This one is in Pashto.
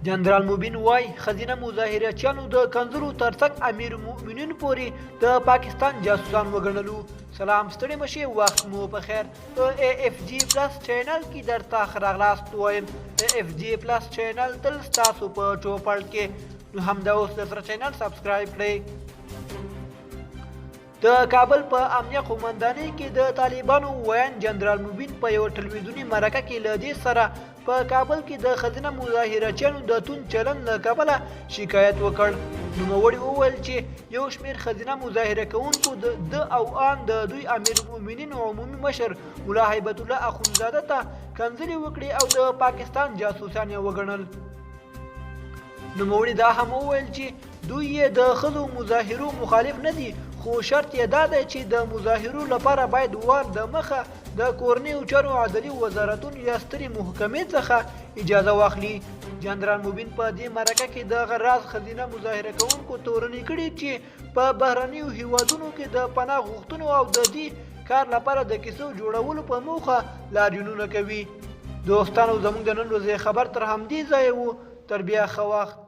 جنرال مبین وایي، ښځینه مظاهره چیانو د کنځلو ترڅنګ امیر المؤمنین پورې د پاکستان جاسوسان وګڼلو. سلام، ستړي مشي، وخت مو په خیر. په ای اف جی پلس چینل کې درته ښه راغلاست وایم. ای اف جی پلس چینل تل ستاسو په چوپړ کې، نو همدا اوس د سره چینل سبسکرایب کړئ. د کابل په امنیه قومندانۍ کې د طالبانو ویاند جنرال مبین په یوه ټلویزیوني مرکه کې له دې سره په کابل کې د ښځینه مظاهرهچیانو د توند چلند له کبله شکایت وکړ. نوموړي وویل چې یو شمېر ښځینه مظاهره کوونکو د ده او آن د دوی امیرالمؤمنین عمومي مشر ملا هیبت الله اخوندزاده ته کنځلې وکړې او د پاکستان جاسوسان یې وګڼل. نوموړي دا هم وویل چې دوی یې د ښځو مظاهرو مخالف نه دي، خو شرط یې دا دی چې د مظاهرو لپاره باید وار د مخه د کورنیو چارو، عدلي وزارتونو یا سترې محکمې څخه اجازه واخلي. جنرال مبین په دې مرکه کې دغه راز ښځینه مظاهره کوونکو تورنې کړي چې په بهرنیو هیوادونو کې د پناه غوښتنو او د دې کار لپاره د کیسو جوړولو په موخه لاریونونه کوي. دوستانو، زموږ د نن ورځې خبر تر همدې ځایه وو. تر بیا ښه وخت.